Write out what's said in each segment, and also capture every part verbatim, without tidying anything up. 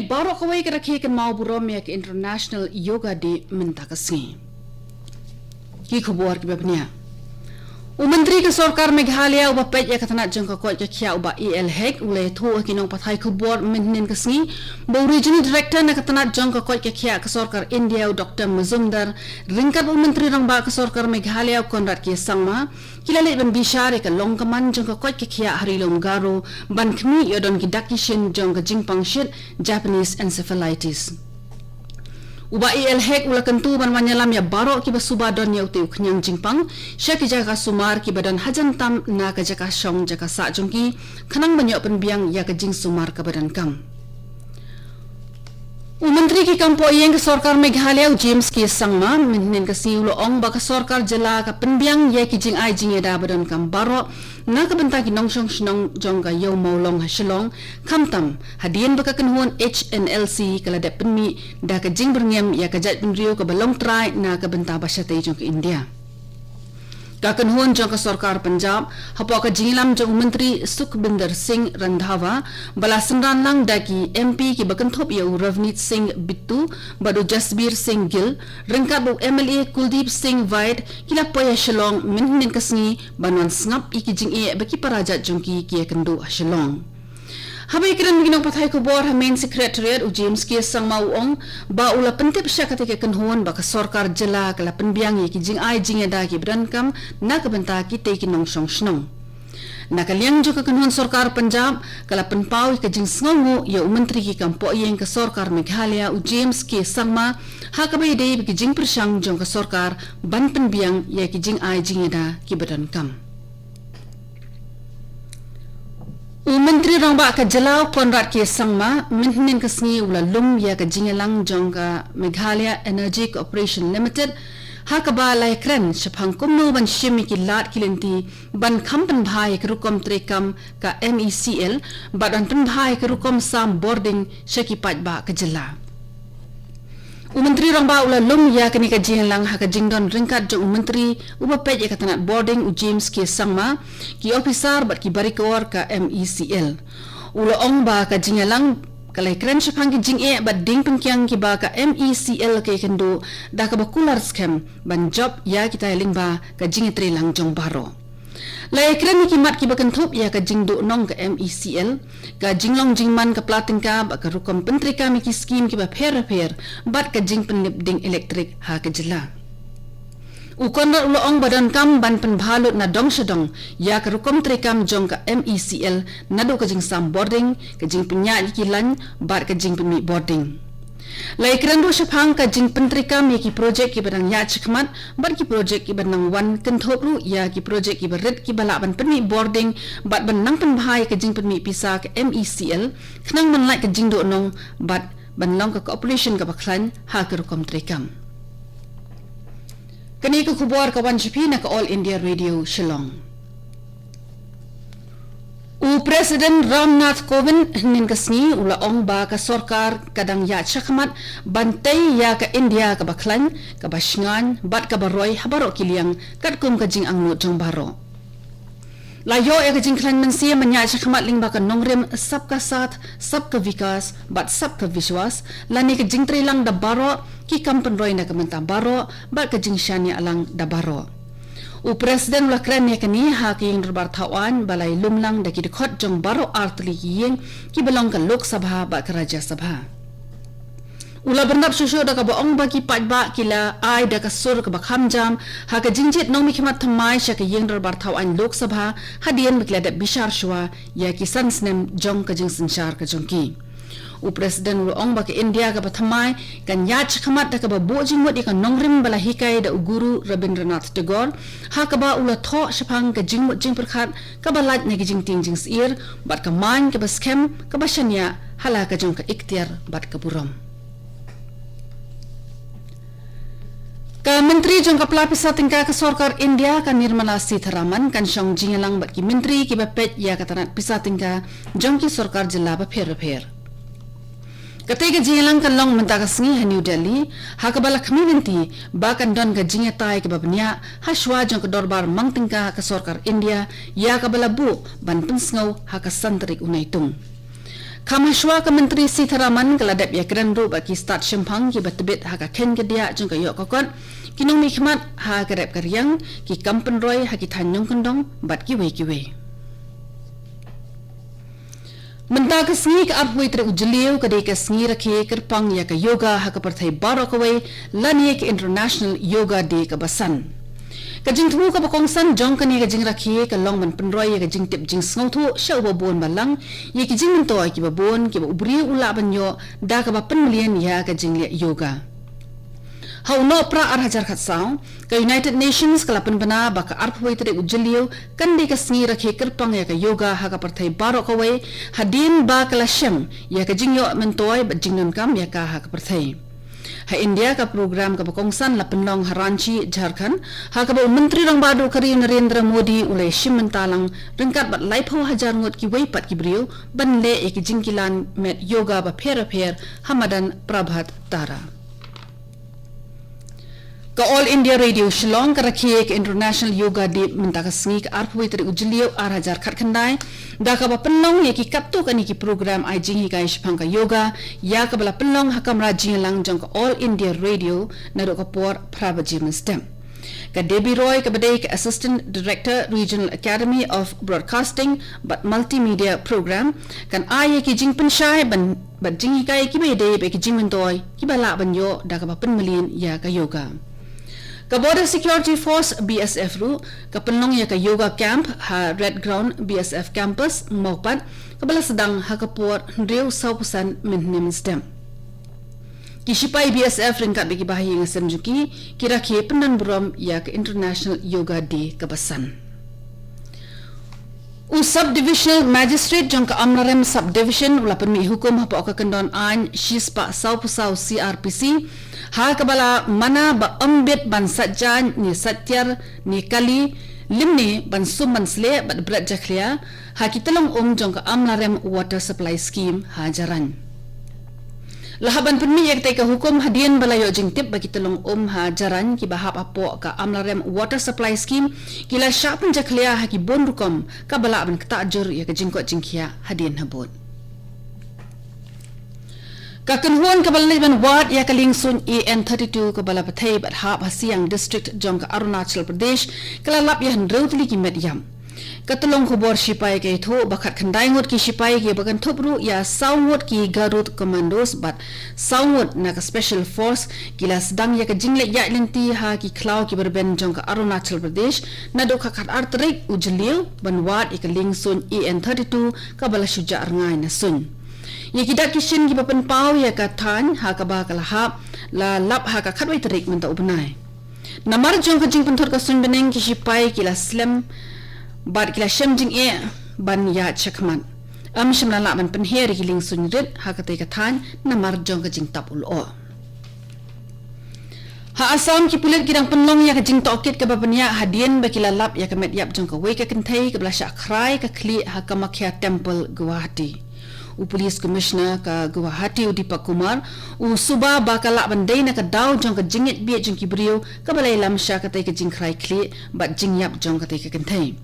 Baroh kawei ka rakhe kynmaw burom ïa ka International Yoga Day mynta ka sngi. Ki khubor kiba bniah. U Myntri ka Sorkar Meghalaya uba peit ïa ka tnat jong ka koit ka khiah u Bah A L Hek u la ïathuh ha ki nongpathai khubor mynhynnin ka sngi ba u Regional Director na ka tnat jong ka koit ka khiah ka Sorkar India u Doktor Mazumdar ryngkat bad u Myntri Rangbah ka Sorkar Meghalaya u Conrad K Sangma ki la leit ban bishar ïa ka long ka man jong ka koit ka khiah ha Ri Lum Garo ban khmih ïa u don ki dak ki shin jong ka jingpang shit Japanese encephalitis. U Bah A L Hek u la kyntu ban wan ïalam ïa baroh kiba suba don ïa utei u khñiang jingpang sha ki jaka sumar kiba don hajan tam na ka jaka shong jaka sah jong ki khnang ban ïoh pynbiang ïa ka jingsumar kaba donkam. U Myntri ki kam poh ïing ka Sorkar Meghalaya u James K Sangma mynhynnin ka sngi u la ong ba ka Sorkar Jylla ka pynbiang ïa ki jingai jingïada ba donkam baroh na ka bynta ki nongshong shnong jong ka Ïew Mawlong ha Shillong, khamtam hadien ba ka kynhun H N L C ka la dep pynmih da ka jingbyrngem ïa ka jaitbynriew kaba long trai na ka bynta ba shatei jong ka India. Ka kynhun jong ka Sorkar Punjab hapoh ka jingïalam jong u Myntri Sukhbinder Singh Randhawa ba la synran lang da ki M P kiba kynthup ïa u Ravneet Singh Bittu bad u Jasbir Singh Gill ryngkat bad u M L A Kuldeep Singh Vaid ki la poi ha Shillong mynhynnin ka sngi ban wan sngap ïa ki jingeh ba ki parajat jong ki ki ïakynduh ha Shillong. Haba ïakren bad ki nongpathai khubor ha Main Secretariat u James K Sangma u ong ba u la pyntip sha katei ka kynhun ba ka Sorkar Jylla ka la pynbiang ïa ki jingai jingïada kiba donkam na ka bynta kitei ki nongshong shnong. Na ka liang jong ka kynhun Sorkar Punjab ka la pynpaw ïa ka jingsngewnguh ïa u Myntri ki kam poh ïing ka Sorkar Meghalaya u James K Sangma ha kaba ïadei bad ki jingpyrshang jong ka Sorkar ban pynbiang ïa ki jingai jingïada kiba donkam. U Myntri Rangbah ka Jylla u Conrad K Sangma mynhynnin ka sngi u la lum ïa ka jingïalang jong ka Meghalaya Energy Corporation Limited ha kaba la ïakren shaphang kumno ban shim ïa ki lad ki lynti ban kham pynbha ïa ka rukom treikam ka M E C L bad ban pynbha ïa ka rukom sam bording sha ki paidbah ka jylla. U Myntri Rangbah u la lum ïa kane ka jingïalang ha ka jingdon ryngkat jong u Myntri uba peit ïa ka tnat bording u James K Sangma, ki ophisar bad ki barikor ka M E C L. U la ong ba ka jingïalang ka la ïakren shaphang ki jingeh bad ding pynkiang kiba ka M E C L ka ïakynduh da kaba kular skhem ban jop ïa kita lyngba ka jingïatreilang jong baroh. La ïakren ïa ki mat kiba kynthup ïa ka jingduhnong ka M E C L, ka jinglong jingman ka pla tyngka bad ka rukom pyntreikam ïa ki skim kiba pher bapher bad ka jingpynlip ding elektrik ha ka jylla. U Conrad u la ong ba donkam ban pynbha lut na dong sha dong ïa ka rukom treikam jong ka M E C L naduh ka jingsam bording, ka jingpynïaid ïa ki lain bad ka jingpynmih bording. La ïakren ruh shaphang ka jingpyntreikam ïa ki projek kiba dang ïaid shakhmat bad ki projek kiba dang wan, kynthup ruh ïa ki projek kiba rit kiba lah ban pynmih bording bad ban nang pynbha ïa ka jingpynmih pisa ka M E C L khnang ban lait ka jingduhnong bad ban long ka corporation kaba khlaiñ ha ka rukom treikam. Kane ka khubor ka wan sha phi na ka All India Radio Shillong. U President Ram Nath Kovind hynnin ka sngi u la ong ba ka sorkar ka dang ïaid shakhmat ban tei ïa ka India kaba khlaiñ, kaba shngaiñ bad kaba roi ha baroh ki liang katkum ka jingangnud jong baroh. La ïoh ïa ka jingkhlaiñ mynsiem ban ïaid shakhmat lyngba ka nongrim Sabka Saath, Sabka Vikas bad Sabka Vishwas, lane ka jingtreilang da baroh, ki kam pynroi na ka bynta baroh bad ka jingshaniah lang da baroh. U President u la kren ïa kane ha ka ïing dorbar thaw aiñ ba la ïalum lang da ki dkhot jong baroh artylli ki ïing kiba long ka Lok Sabha bad ka Rajya Sabha. U la bynrap shuh shuh da kaba ong ba ki paidbah ki la ai da ka sur kaba kham jam ha ka jingjied nongmihkhmat thymmai sha ka ïing dorbar thaw aiñ Lok Sabha hadien ba ki la dep bishar shuwa ïa ki san snem jong ka jingsynshar ka jong ki. U President u la ong ba ka India kaba thymmai kan ïaid shakhmat da kaba buh jingmut ïa ka nongrim ba la hikai da u Guru Rabindranath Tagore, ha kaba u la thoh shaphang ka jingmut jingpyrkhat kaba lait na ki jingtieng jingsyier bad ka mind kaba skhem kaba shaniah ha la ka jong ka iktiar bad ka burom. Ka Myntri jong ka pla pisa tyngka ka sorkar India ka Nirmala Sitharaman kan shong jingïalang bad ki myntri kiba peit ïa ka tnat pisa tyngka jong ki sorkar jylla bapher bapher. Katei ka jingïalang kan long mynta ka sngi ha New Delhi, ha kaba la khmih lynti ba kan don ka jingïatai kaba bniah ha shuwa jong ka dorbar mang tyngka ka sorkar India ïa kaba la buh ban pynsngew ha ka san tarik u Naitung. Kham hashwa ka Myntri Sitharaman ka la dep ïakren ruh bad ki stad shemphang kiba tbit ha ka khein ka diah jong ka ïoh ka kot, ki nongmihkhmat ha ka rep ka riang, ki kam pynroi ha ki thaiñ nongkyndong bad kiwei kiwei. Mynta ka sngi ka arphew tarik u Jylliew ka dei ka sngi rakhe kyrpang ïa ka yoga ha ka pyrthei baroh kawei, lane ka International Yoga Day kaba san. Ka jingthmu kaba kongsan jong kane ka jingrakhe ka long ban pynroi ïa ka jingtip jingsngewthuh sha uba bun balang ïa ki jingmyntoi kiba bun kiba u briew u lah ban ïoh da kaba pynmlien ïa ka jingleh yoga. Ha u Nohprah ar hajar khatsaw, ka United Nations ka la pynbna ba ka arphew tarik u Jylliew kan dei ka sngi rakhe kyrpang ïa ka yoga ha ka pyrthei baroh kawei, hadien ba ka la shem ïa ka jingïoh myntoi bad jingdonkam ïa ka ha ka pyrthei. Ha India, ka program kaba kongsan la pynlong ha Ranchi, Jharkhand, ha kaba u Myntri Rangbah Duh ka ri Narendra Modi u la ïashim bynta lang ryngkat bad laiphew hajar ngut kiwei pat ki briew ban leh ïa ki jingkilan met yoga bapher bapher ha madan Prabhat Tara. Ka All India Radio Shillong ka rakhe ka International Yoga Day mynta ka sngi ka arphew tarik u Jylliew ar hajar khatkhyndai, da kaba pynlong ïa ki katto katne ki program ai jinghikai shaphang ka yoga, ïa kaba la pynlong ha kamra jingïalang jong ka All India Radio naduh ka por phra baje mynstep. Ka Debbie Roy kaba dei ka Assistant Director, Regional Academy of Broadcasting bad Multimedia Program, kan ai ïa ki jingpynshai ban bad jinghikai kiba ïadei bad ki jingmyntoi kiba lah ban ïoh da kaba pynmlien ïa ka yoga. Ka Border Security Force, B S F, ruh ka pynlong ïa ka yoga camp ha Red Ground B S F Campus, Mawpat, kaba la sdang ha ka por hynriew sawphew san mynhynnin mynstep. Ki shipai B S F ryngkat bad ki bahaïing hasem jong ki, ki rakhe pyndonburom ïa ka International Yoga Day kaba san. U Sub Divisional Magistrate jong ka Amlarem Sub Division u la pynmih hukum hapoh ka kyndon aiñ shispah sawphew saw C R P C, ha kaba la mana ba ym bit ban sait jaiñ ne sait tiar ne kali, lymne ban sum ban sleh bad bret jakhlia ha ki tyllong um jong ka Amlarem Water Supply Scheme ha Jarain. La hap ban pynmih ïa katei ka hukum hadien ba la ïoh jingtip ba ki tyllong um ha Jarain kiba hap hapoh ka Amlarem Water Supply Scheme ki la shah pynjakhlia ha ki bun rukom kaba lah ban ktah jur ïa ka jingkoit jingkhiah hadien habud. Ka kynhun kaba la leit ban wad ïa ka liengsuiñ A N thirty-two kaba la pynthei bad hap ha Siang District jong ka Arunachal Pradesh ka la lap ïa hynriew tylli ki met ïap. Ka tyllong khubor shipai ka ïathuh ba khatkhyndai ngut ki shipai kiba kynthup ruh ïa saw ngut ki Garud Commandos bad saw ngut na ka Special Force ki la sdang ïa ka jingleit ïaid lynti ha ki khlaw kiba rben jong ka Arunachal Pradesh naduh ka khatar tarik u Jylliew ban wad ïa ka liengsuiñ A N thirty-two kaba la shu jah rngai na suiñ. Ïa ki dak ki shin kiba pynpaw ïa ka thaiñ ha kaba ka la hap la lap ha ka khatwei tarik mynta u bnai. Namar jong ka jingpynthut ka suiñ bneng ki shipai ki la slem bad ki la shem jingeh ban ïaid shakhmat. Ym shym la lah ban pynher ïa ki liengsuiñ rit ha katei ka thaiñ namar jong ka jingtap u lyoh. Ha Assam ki pulit ki dang pynlong ïa ka jingtohkit kaba bniah hadien ba ki la lap ïa ka met ïap jong kawei ka kynthei kaba la shah khrai ka khlieh ha Kamakhya Temple, Guwahati. U Police Commissioner ka Guwahati u Deepak Kumar u suba ba ka lah ban dei na ka daw jong ka jingngeit bieit jong ki briew kaba la ïalam sha katei ka jingkhrai khlieh bad jingïap jong katei ka kynthei.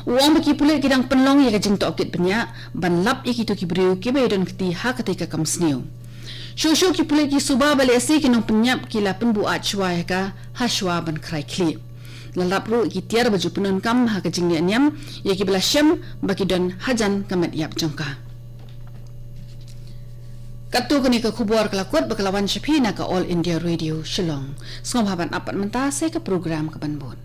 U ong ba ki pulit ki dang pynlong ïa ka jingtohkit bniah ban lap ïa kito ki briew kiba ïadon kti ha katei ka kam sniew. Shuh shuh ki pulit ki suba ba lehse ki nongpynïap ki la pynbuaid shuwa ïa ka ha shuwa ban khrai khlieh. La lap ruh ïa ki tiar ba ju pyndonkam ha ka jingleh niam ïa kiba la shem ba ki don hajan ka met ïap jong ka. Katto kane ka khubor ka la kut ba ka la wan sha phi na ka All India Radio Shillong. Sngewbha ban ap pat mynta sa ka program kaban bud.